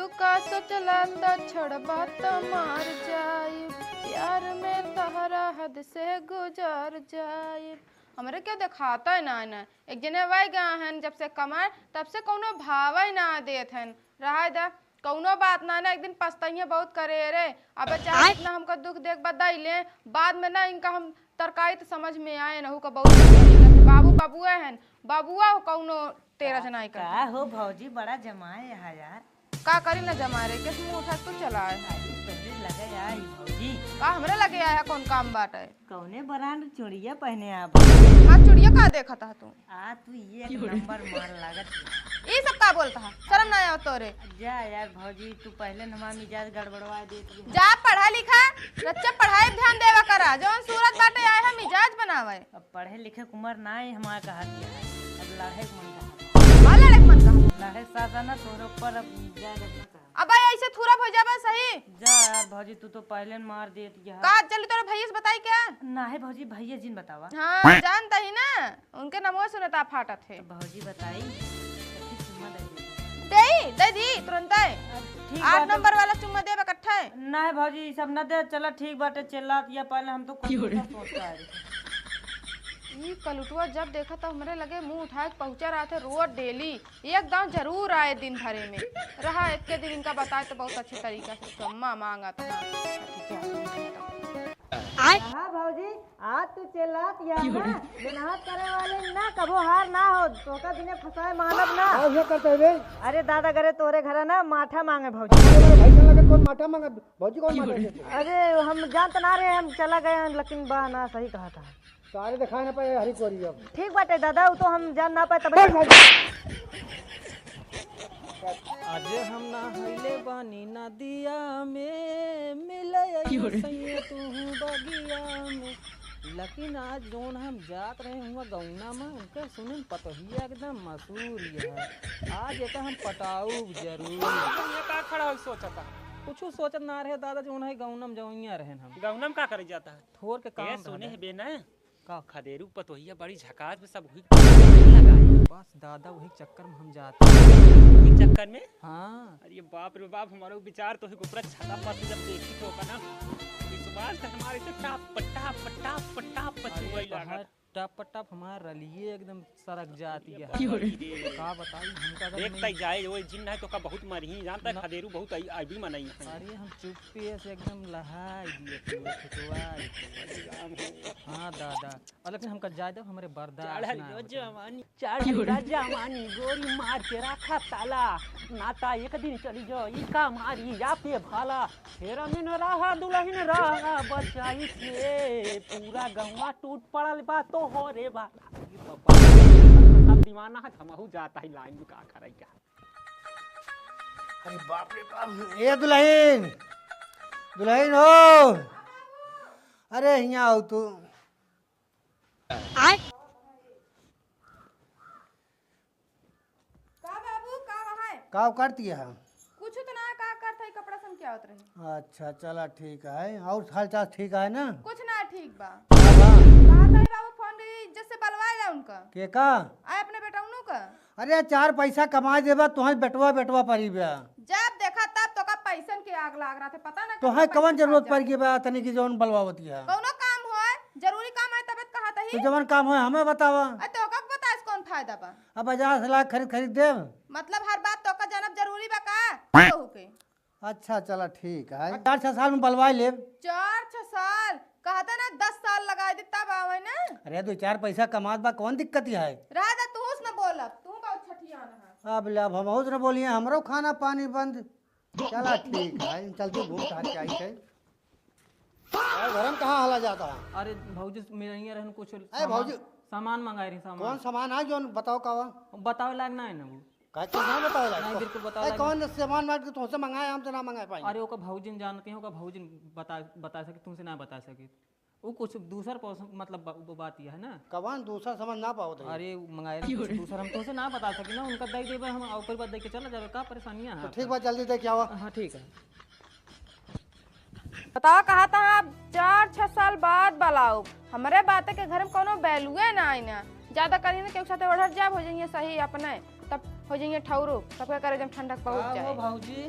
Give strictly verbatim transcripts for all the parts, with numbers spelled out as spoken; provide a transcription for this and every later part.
तू का सोचला त छोड़बा त मार जाई, प्यार में तहरा हद से गुजर जाई। हमरे क्यों देखाता है ना, ना। एक जने वही गए हैं, जब से कमाए, तब से कौनो भाव ही ना देत हैं। रहा दा, कौनो बात ना, ना, एक दिन पछताइए बहुत करे रे। अब चाहे आय। जितना हमको दुख देख बताई ले, बाद में ना इनका हम तरकारी तो समझ में आए, नहू का बहुत तरीका से। बाबू बाबुए हैं, बाबुआ हो कौनो तेरा जनाई कर। का हो भौजी, बड़ा जमाए है यार। का करी ना जमाए रे, किस मुंह उठा तू चला है? अरे तोहरे लगे आई भौजी। का हमरे लगे आया, कौन काम बाटे? कौने ब्रांड चूड़िया पहने आप? हाँ, चूड़िया का देखत ह तू? आ, तू ये एक नंबर माल लागत है। ई सब का बोलत ह? शर्म ना आवत तोरे? जा यार भौजी, तू पहले न हमार मिजाज गड़बड़वा देती है। जा पढ़ा लिखा, रच्चा पढ़ाई ध्यान देवा करा, जौन सूरत बाटे आए है मिजाज बनावे। अब पढ़े लिखे के उम्र ना है हमार कहा दिया है, अब लड़े के मन कहा। हाँ, लड़े के मन कहा। लड़े साथ ना तोरे ऊपर अब मिजाज अपना कहा। अब भाई ऐसे थूरा हो जाबा सही। जा यार भौजी, तू तो पहले न मार देती है। का चली तोरे भैया से बताई क्या? ना है भौजी, भैया जिन बतावा। हाँ, जानता ही ना, उनके नमो सुनता फाटत है। तो भौजी बताई, तो फिर चुम्मा दे दे। देई, दे दी तुरंत। अब ठीक आठ बाटे। नंबर वाला चुम्मा देबे इकट्ठे। ना है भौजी, ई सब ना दे, चला ठीक बाटे, चला दिया पहले हम तो कुछ क्यों रे? सोचता है। ई कलुटुआ जब देखा तो हमरे लगे मुंह उठाए के पहुंचा रहा था रोज डेली। एक गांव जरूर आए दिन भरे में। रहा एक के दिन इनका बताए तो बहुत अच्छे तरीका से चुम्मा मांगा था। आय। हाँ भौजी, आज तू चिल्लात या ना, मेहनत करे वाले ना कबो हार ना हो, तोका बिने फंसाए मानब ना। का हुआ करता है बे? अरे दादा, गरे तोरे घरे ना माठा मांगे भौजी। अरे भाई, चला के कौन माठा मांगा? भौजी कौन माठा देते? अरे हम जानत ना रहे, हम चला गए हैं, लेकिन बा ना सही कहा था। सारे दिखाए ना पाए हरी कोरी अब। ठीक बाटे दादा, उ तो हम जान ना पाए तब। बस, बस। आज हम नहइले बानी नदिया में, मिले क्यों रे? सैया तू बगिया में। लेकिन आज जौन हम जात रहे हुआ गौना में, उनके सुनिन पतोहिया एकदम मशहूर है। आज एका हम पटाऊ जरूर। ये का खड़ा हो सोचता? कुछ सोचत ना रहे दादा, जौन है गौना में जौनिया रहे हम। गौना में का करे जाता है? थोर के ए, काम सुने रहल। है बे ना? का? खदेरू पतोहिया बड़ी झकास में सब हुई लगाई। बस दादा, वही चक्कर में हम जाते हैं। वही चक्कर में? हाँ। अरे बाप रे बाप, हमारा विचार तो है ऊपर छता पर से जब देखी तो का ना, विश्वास कर हमारे से टाप, टाप, टाप, टाप अरे चुआई लागत। टप टप हमार रलिए एकदम सरक जाती है। अरे बाप रे। का बताई हमका अगर देख नहीं तई जाए, ओए जिन है तो का बहुत मरही, जानता है, न- खदेरू बहुत आई, आई भी मनई है। अरे हम चुप्पे से एकदम लहाई दिए पूरे खिचवाई। राम हो। हाँ दादा, और लेकिन हमका जाए दो, हमरे बर्दाश्त चढ़ल ना जो होता। जवानी, चढ़ल बा जवानी, गोरी मार के रखा ताला, ना ता एक दिन चली जो ई का मारी या पे भाला। फेरा में न रहा दुल्हन रहा बचाई के, पूरा गौवा टूट पड़ल बा तोहरे बा। अरे बाबा, सब दीवाना है, हमहू जाता है लाइन में का करे क्या। अरे बाप रे बाप, ए दुल्हन, दुल्हन हो, अरे हियाँ आओ तू। आय। का बाबू, का वहाँ है? का करती है? कुछ तो ना, का करत है, कपड़ा सन क्या होत रहे? अच्छा, चला ठीक है। और हाल चाल ठीक है ना? कुछ ना ठीक बा। का बा? कहा था बाबू, फोन रही, इज्जत से बलवाए ला उनका। के का? आए अपने बेटौनू का। अरे चार पैसा कमाए देबा, तोहई बेटवा बेटवा परी बा। जब देखा तब तोका पैसन के आग लाग रहा था, पता ना तोहई कितना कवन पैसा जरूरत खर्चा। पड़ गई बा, तनी की जौन बलवावती है। कौनो काम होए, जरूरी काम है तब कहा तही। तो जवन काम होए हमें बतावा। अरे तोका के बताए से कौन फायदा बा? अब बाजार से ला खरीद खरीद देब। मतलब हर बात तोका जानब जरूरी बा का? कहू के। अच्छा चला ठीक है, चार छह साल में बलवाई लेब। चार छह साल? कहता ना दस साल लगाए दे तब आवे ना। अरे दो चार पैसा कमात बा, कौन दिक्कत है? रह दे, तू से न बोलब, तू बहुत छठियान है। अब ले, अब हमहू से न बोलिए, हमरो खाना पानी बंद। चला ठीक है, चलते घूम टहल के आई थे। और घर में कहाँ हला जाता है? अरे भौजी मेरे यहाँ रहन कुछ अरे सामान, भौजी। सामान मंगाए रही, सामान। कौन सामान है जो बताओ का बा? बतावे लायक ना है ना वो। काहे के ना बतावे लायक? नहीं, बिल्कुल बतावे अरे लायक कौन सामान बात के तुमसे मंगाए, हम तो ना मंगाए पाएंगे। अरे ओका भौजिन जानते हैं, ओका भौजिन बता, बता सके, तुमसे ना बता सके। वो कुछ दूसर पौस-, मतलब बा-, वो बात यह है ना। कवन दूसर समझ ना पावत है? अरे वो मंगाए रहे कुछ दूसर, हम तुमसे ना बता सके ना, उनका दे देबे हम, और कोई बात दे के चला जाबे, का परेशानियाँ है तो आपका? ठीक बात, जल्दी दे के आवा। हाँ ठीक है। बताओ, कहा था आप चार छह साल बाद बलाओ, हमरे बात के घर में कोनो बैलुए ना आई ना, ज्यादा करी ना केहू साथे ओढ़त जाब हो जाइए सही अपने, तब हो जाइए ठौरो, सबका करे जब ठंडक पहुँच का हो जाए। भौजी?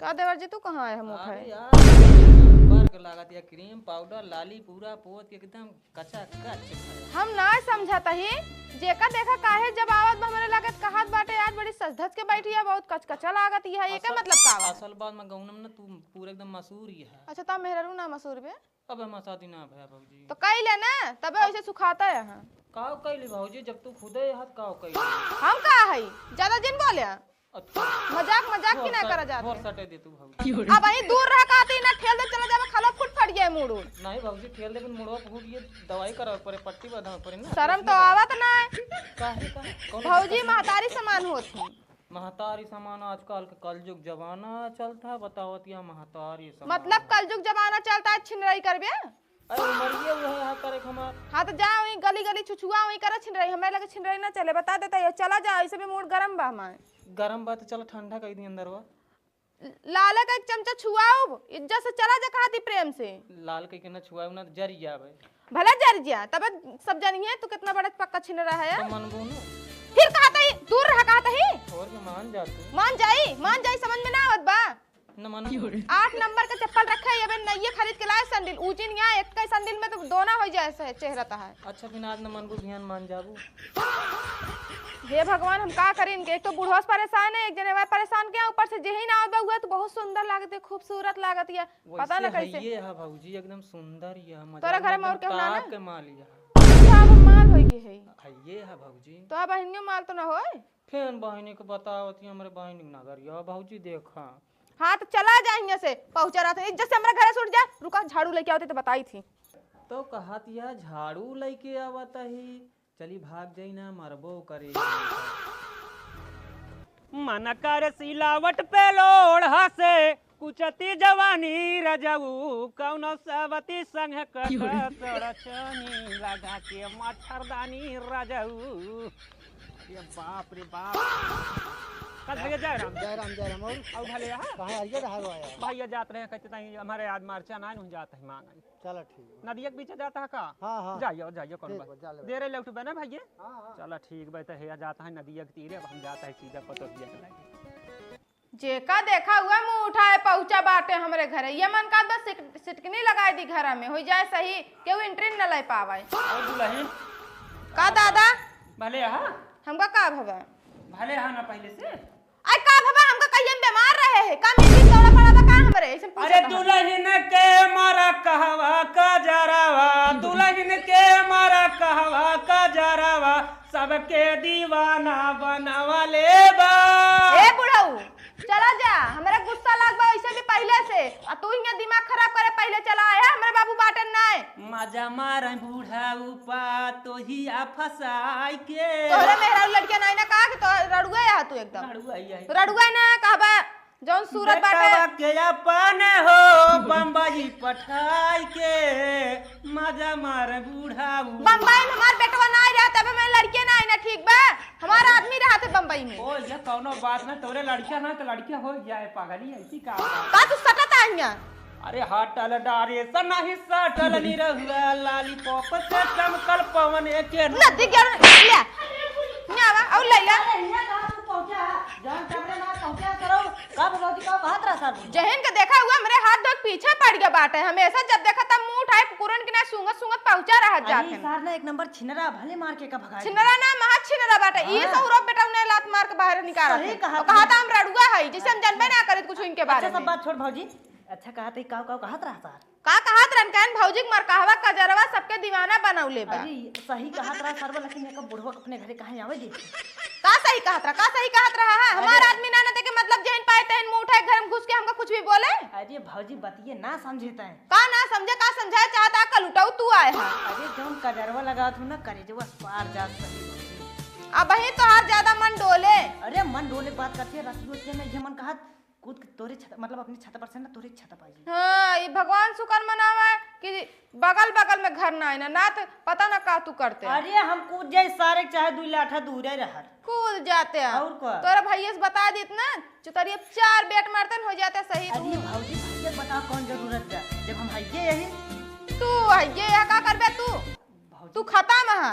का देवर जी, तू कहाँ आए हम उठे? अरे यार, बर्ग लागत या, क्रीम पाउडर लाली पूरा पोत के एकदम कचाकच है। हम ना समझत ही, जेका देखा काहे जब आवत बा हमरे लागत कहत बाटे, "आज बड़ी सज धज के बैठी है, बहुत कचकचा लागत ही है।" ये का असल, मतलब का बा? असल बात में गौनम ना तू पूरा एकदम मशहूर ही है। अच्छा, ता मेहरारू ना मशहूर बे? अब हमार शादी ना भया भौजी। तो कइले ना, तबे ऐसे सुखाता है। हाँ। काव कइली भौजी, जब तू खुदे हाथ काव कइली? हम का है? ज्यादा जिन बोले। अच्छा। मजाक, मजाक की ना करा जात है। सटे दे तू भौजी। अब वहीं दूर रह कहती ना, ठेल दे चला जावे, खालो फुट फट गया मूड़ उड़। नहीं भौजी, ठेल दे, मुड़वा फूट ये दवाई करावे पड़े, पट्टी बंधावे पड़े ना। शर्म तो आवत ना है। काहे का? कौन भौजी महतारी समान होत है। महतारी समान आजकल के कलयुग जमाना चलता है, बतावत या महतारी समान। मतलब कलयुग जमाना चलता है, छिनराई करबे? अरे उमरिये वो है यहाँ करे हमार। हाँ तो जा वहीं गली गली छुछुआ वहीं करे छिनराई, हमें लगे छिनराई ना चले, बता देता ये, चला जा, ऐसे भी मूड गरम बा हमार। गरम बा तो चला ठंडा कर दी अंदरवा। लाले का एक चमचा छुआउब, इज्जत से चला जा कहती प्रेम से। लाल कह के ना छुआउब ना तो जरी जाबे। भले जर जा, तबे सब जानिए तू कितना बड़ा पक्का छिनरा है। तो मनबू न। फिर कहता ही, दूर रहा कहता ही। और के मान जा तू। मान जाई, मान जाई, समझ में ना आवत बा। न मनबू। आठ नंबर के चप्पल रखे, ये बे नइये खरीद के लाए सैंडल, ऊंची निया एक के सैंडल में तो दोना हो जाए से चेहरा तहार। अच्छा बिना आज न मनबू, बिहान मान जाबू। हे भगवान, हम का करी इनके, एक तो बुढ़वा से परेशान है, एक जने वह परेशान के ऊपर से जेही ना आवत बा, उहे तो बहुत सुंदर लागत है, खूबसूरत लागत है। पता ना वैसे कैसे। हइये है भौजी, एकदम सुंदर ही है, तोरा घर में और केहू ना ना? के माल ही है। अच्छा, अब माल होई के है। हइये है भौजी। तो अब बहिनियो माल तो ना होए? फेन बहिनी के बतावत ही, हमरे बहिनी के नगरिया भौजी देखा। हाँ, तो चला जा हियां से, पहुंचा रहत है, इज्जत से हमरे घरे से उठ जा। रुका, झाड़ू लेके आवती तो बताई थी। तो कहत या झाड़ू लेके आवत ही, चली भाग जाई ना, मरबो करे। मन कर सिलावट पे लोढ़ा से, कुचती जवानी रजऊ, कौनो सवती संग कटत रचनी, लगा के मच्छरदानी रजऊ। ये बाप रे बाप। कल भैया जय राम। जय राम, जय राम। और? और भले यहाँ? कहाँ आइए रहा हुआ है? भैया जात रहे, कहते ताई हमारे आज मरचा ना, नहीं जात है मांग। चला ठीक बा। नदिया के बीचे जाता है का? हाँ, हाँ। जाइयो, जाइयो, कौन ठीक बात? बा, जा ले। देरे लौटबे ना भैया? हाँ, हाँ। चला ठीक बा, तो है जाता है नदिया के तीरे, अब हम जाता है सीधा पतोहिया के लगे। जेका देखा हुआ मुंह उठाए पहुंचा बाटे हमरे घरे। ये मन का बस सिट-, सिटकनी लगाए दी घरा में, हो जाए सही, केहू entry न ले पावे। और दुल्हन? का दादा? भले हा? हमका का भवा? भले हा ना पहले से? अरे का भवा, हमका कहिए में बीमार रहे है, का मेहंदी दौरा पड़ा बा का हमरे? ऐसे पूछा अरे था। दुल्हन के मारा कहवा का जरावा, दुल्हन के मारा कहवा का जरावा, सबके दीवाना बनावा ले बा। ए बुढ़ऊ, चला जा, हमरा गुस्सा लाग बा वैसे भी पहले से, आ तू हियां दिमाग खराब करे पहले चला आया, हमरे बाबू बाटन नाय। मजा मारे बुढ़ऊ पा तोहिया फसाई के। तोहरे मेहरारू लड़किया नाय ना कहा कि तो रड़ुआ है तू एकदम। रड़ुआ ही है। रड़ुआ ना कहबा, जौन सूरत बाटे। बेटवा के अपन हो बम्बई पठाई के, मजा मारे बुढ़ऊ। बम्बई में हमार बेटवा ना रहा, तबे मैं लड़के ना आई ना, ठीक बा? हमार आदमी रहत है बम्बई में। ओ, ये कौनो बात ना, तोरे लड़किया ना तो लड़किया हो जाए, पागली ऐसी का बात? का तू सटत आइया? अरे हटल डारे से नहीं सटल निरहुआ, लॉलीपॉप से चमकल पवन एके नदी के ले। ना आवा, और ले ले। अरे हिया कहाँ तू पहुँचा? जौन कमरे में पहुँचा करो, का भगवती का कहत रहा सर? जहन के देखा हुआ हमरे हाथ धोके पीछे पड़ गया बाटे। हमेशा जब देखा तब मुंह उठाए कुकुरन के ना सूंघत सूंघत पहुँचा रहा अरे जात ई है। सार ना एक नंबर छिनरा, भले मार के का भगाई। छिनरा ना, महा छिनरा बाटे। ई हाँ। सौरभ बेटा उन्हें लात मार के बाहर निकाल सही रहा कहा और कहा तू। था हम रड़ुआ है, जैसे हम जानबे ना करित कुछ इनके बारे अच्छा, सब में। बात छोड़ भौजी। अच्छा कहा था, काव काव कहत रहा सार? का कहत रहन कहन भौजी के मरकहवा कजरवा सबके दीवाना बनौले बा। अरे सही कहत रहा सरवा, लेकिन एकर बुढ़वा अपने घरे काहे आवे दे? का सही कहत रहा, का सही कहत रहा है? हमार अरे आदमी ना ना देखे मतलब जेहन पाए तेहन मुंह उठाए घर में घुस के हमका कुछ भी बोले। अरे भौजी बतिये ना समझे तैं। का ना समझे, का समझाए चाहता, कल उठाऊ तू आए है। अरे जौन कजरवा लगावत हूँ ना करेजवा पार जा सही भौजी। अब ही तोहार ज्यादा मन डोले। अरे मन डोले बात करती है, राती होती है ना ये मन कहत कूद के तोरे छत, मतलब अपनी छत पर से ना तोरे छत पर आई। हाँ, ई भगवान शुक्र मनावा है कि बगल बगल में घर ना आइना, ना तो पता ना का तू करते। अरे हम कूद जाए सारे, चाहे दुई लाठा दूरे रहत। कूद जाते हैं। और का? तोरा भैया से बता दीत ना, चुतरिया चार बेट मारते न हो जाते सही अरे तू। भौजी, भैया बता कौन जरूरत बा, जब हम हइये यही। तू हइये यह का करबे तू? तू खतम ह।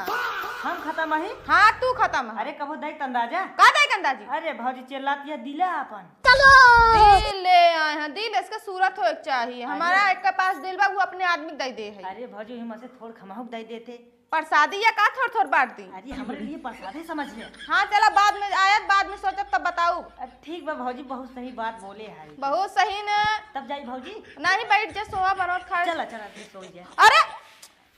हम खतम ही? हाँ, तू खतम ह। अरे, कबो दई त अंदाजा? का दई के अंदाजी? अरे, भौजी चिल्लात यह दिला अपन। दिल ले आए हैं, दिल इसके सूरत होए के चाहिए। अरे। हमारा एक के पास दिल बा, वो अपने आदमी के दई दे है। अरे भौजी, हम से थोड़ खमाहुक दई देते। प्रसादी या का थोड़ थोड़ बांट दी? अरे, हमरे लिए प्रसादे समझ ले। हाँ, चला, बाद में आयत, बाद में सोचब, तब बताऊ। अ, ठीक बा भौजी, बहुत सही बात बोले है। बहुत सही न। तब जाई भौजी? नहीं, बैठ जा, सोवा बनोत खा। चला, चला, फिर सो जा। अरे,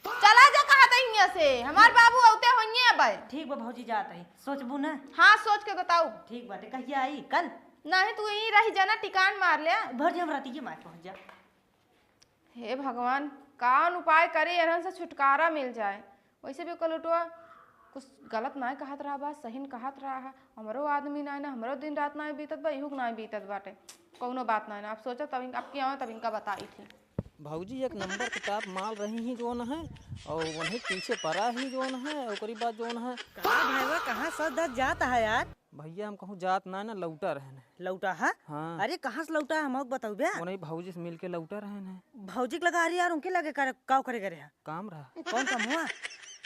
चला जा, कहा था हियां से, हमार बाबू औते होइए अब। ठीक बा भौजी, जात ही, सोचबू ना? हाँ, सोच के बताऊ। ठीक बाटे, कहिया आई? कल? नहीं, तू यहीं रही जाना, टिकान मार ले। भौजी, हम राती के मार पहुँच जा। हे भगवान, कौन उपाय करे, इन्हन से छुटकारा मिल जाए। वैसे भी कलुटवा कुछ गलत नाय कहत रहा बा, सही न कहत रहा है। हमरो आदमी नाय ना, हमरो दिन रात नाय बीतत बा, इहुक नाय बीतत बाटे। कौनो बात नाय ना, अब सोचा तब इन-, अब की आवे तब इनका बताई थी। भौजी एक नंबर के top माल रही ही जोन है, और वही पीछे परा ही जोन है, ओकरी बाद जोन है। कहाँ भाईवा, कहाँ सज धज जात है यार? भैया हम कहूँ जात ना, ना लौटा रहन है। लौटा है? हाँ। अरे कहाँ से लौटा है, हमको बताऊ बे? वो नहीं, भौजी से मिल के लौटा रहन है। भौजी के लगा, अरे यार उनके लगे करे, काव करे करे है? काम रहा। कौन काम हुआ?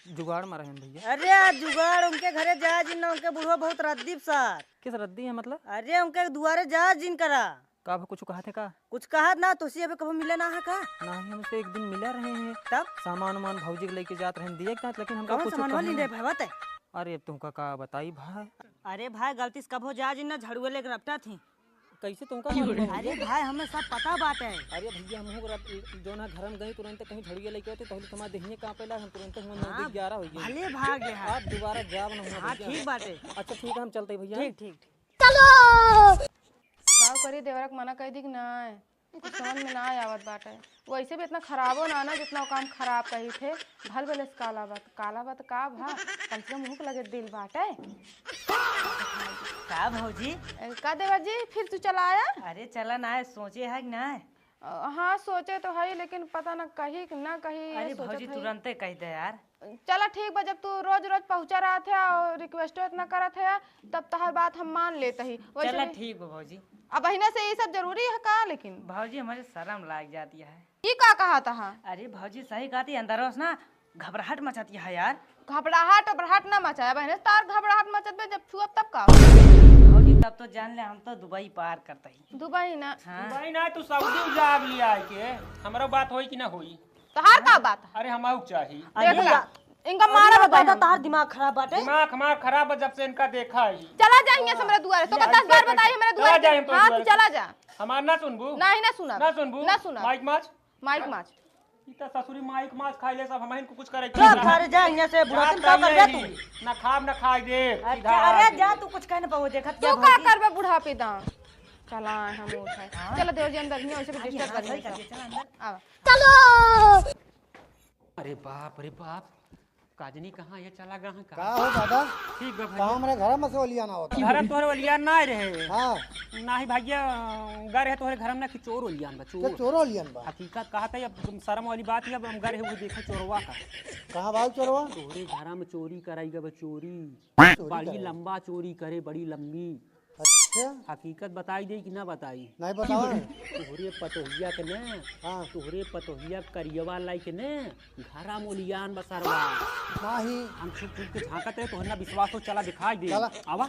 जुगाड़ में रहन भैया। अरे यार जुगाड़ उनके घरे जाए जिन ना, उनके बुढ़वा बहुत रद्दीप सार। किस रद्दी है मतलब? अरे उनके दुआरे जाए जिन करा। का भा कुछ कहा थे का? कुछ कहा ना, तोसी अबे कबो मिले ना है का? नहीं, हमसे एक दिन मिला रहे हैं। तब? सामान उमान भौजी के लेके जात रहे, दिए का, लेकिन हमका कौन कुछ सामान कहे वाली नहीं। रे भवा ते? अरे, अब तुमका का बताई भाई? अरे भाई, गलती से कबो जा जिन ना, झड़ुए लेके रपटा थी। कैसे तुमका मालूम है भैया? अरे भाई, हमें सब पता बात है। अरे भैया, हम हो रप-, जो ना घर में गए, तुरंत कहीं झड़ुए लेके आते, पहले तुम्हारे देहिए कांपे ला, हम तुरंत हुआ नौ हाँ, ग्यारह हो गए। भले भाग गए हैं। आप दोबारा जाओ ना हुआ हाँ, भैया। ठीक बात है। अच्छा, ठीक है, हम चलते हैं भैया। ठीक, ठीक, ठीक। चलो। काव करी, देवरा के मना कइ दी कि नाय? कुछ समझ में नाय आवत बाटे। वैसे भी इतना खराबो ना ना जितना वो काम खराब कही थे। भल भले से काला बात, काला बात का भा? कम से कम मुँह के लगे दिल बाटे। का भौजी? ए, का देवर जी, फिर तू चला आया? अरे चला ना, सोचे है कि नाय? अ, हाँ, सोचे तो है, लेकिन पता ना कही कि ना कही, ये अरे सोचत भौजी, है। तुरंते कह दे यार। चला ठीक बा, जब तू रोज रोज पहुँचा रहत है और request इतना करत है, तब तहार बात हम मान लेत ही। वैसे चला भी ठीक बा भौजी। अब अहिना से ये सब जरूरी है का लेकिन? भौजी, हमारे शर्म लाग जाती है। ई का कहत हा? अरे भौजी, सही कहती, अंदर से ना घबराहट मचाती है यार। घबराहट उबराहट ना मचाया बहने, तार घबराहट मचत बे, जब छुअब तब का होई? भौजी, तब तो जान ले हम तो दुबई पार करते ही। दुबई ना। हाँ। दुबई ना, तू सऊदी उजाब लिया है के, हमरा बात होई कि ना होई? तोहार का बात है? अरे हम आउक चाही। अरे देख ला, भैया, इनका अरे मारा यार, बताई दादा, हम। तोहार दिमाग खराब बाटे। दिमाग हमार खराब बा जब से इनका देखा ही। चला जा हियां से हमरे दुआरे, तो चला दस बार बताई हमरे दुआरे। जा, हम तो हाँ, तू दुआरे। चला जा। हमार ना सुनबू? नहीं, ना सुनब। ना सुनबू? ना सुनब। माइक माच? माइक माच। ई त ससुरी माइक माच खाइले सब, हमहिन को कुछ करे के चुप ना। थारे जा हियां से, बुढ़ा जा तुम का कर दे तू? ना खाब ना खाई दे, अच्छा, सीधा अरे आ जा, गई। तू कुछ कह ना पाओ, देखत तू क्या का भौजी? करबे बुढ़ापे दांव? चला, हम उठे। हाँ? चलो देवर जी अंदर, हियां वैसे भी अरे disturb हाँ, कर सही रही कर है। दिया, चला अंदर। आवा। चलो। अरे बाप रे बाप, काजनी कहाँ ये चला गया है का? का हो दादा? ठीक बा भैया। कहाँ हमरे घर में से ओलियान आवत? घर में तोहरे ओलियान ना रहे। हाँ। नाही भैया, गा रहे तोहरे घर में ना कि चोर ओलियान बा, चोर। चोर ओलियान बा? हकीकत कहत है, अब तुम शर्म वाली बात है, अब हम गा रहे वो देखे चोरवा का। कहाँ भाई चोरवा? तोहरे घर में चोरी कराई गवा, चोरी। चोरी बड़ी करे? लंबा चोरी करे, बड़ी लंबी। अच्छा। हकीकत बताई दे कि ना बताई? नहीं बताओ। तोहरे पतोहिया के ने, हाँ। तोहरे पतोहिया करियवा लाई के ने, घरा मोलियान बसरवा। नहीं। हम छुप छुप के झांकत रहे, तोहरे ना विश्वास हो, चला दिखाई दे। चला। आवा।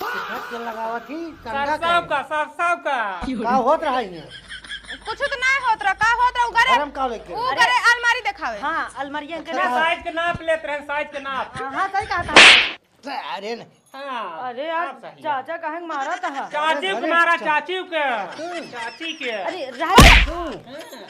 कितना तेल लगावत ही, कंडा सरसों का। का, सरसों का। का होत रहा है? कुछ तो नहीं होत रहा, का होत रहा, उगरे। गरम का लेके? उगरे अलमारी दिखावे। हाँ, अलमारिया के अच्छा, ना। साइज के नाप लेत रहे, साइज के नाप। हाँ, हाँ, सही कहा था। अरे नहीं। हाँ, अरे यार, आप सही है। चाचा काहे के मारा था? चाची के अरे, मारा, चा- चाची के। हम्म। चाची के। अरे, रह जा तू। हाँ।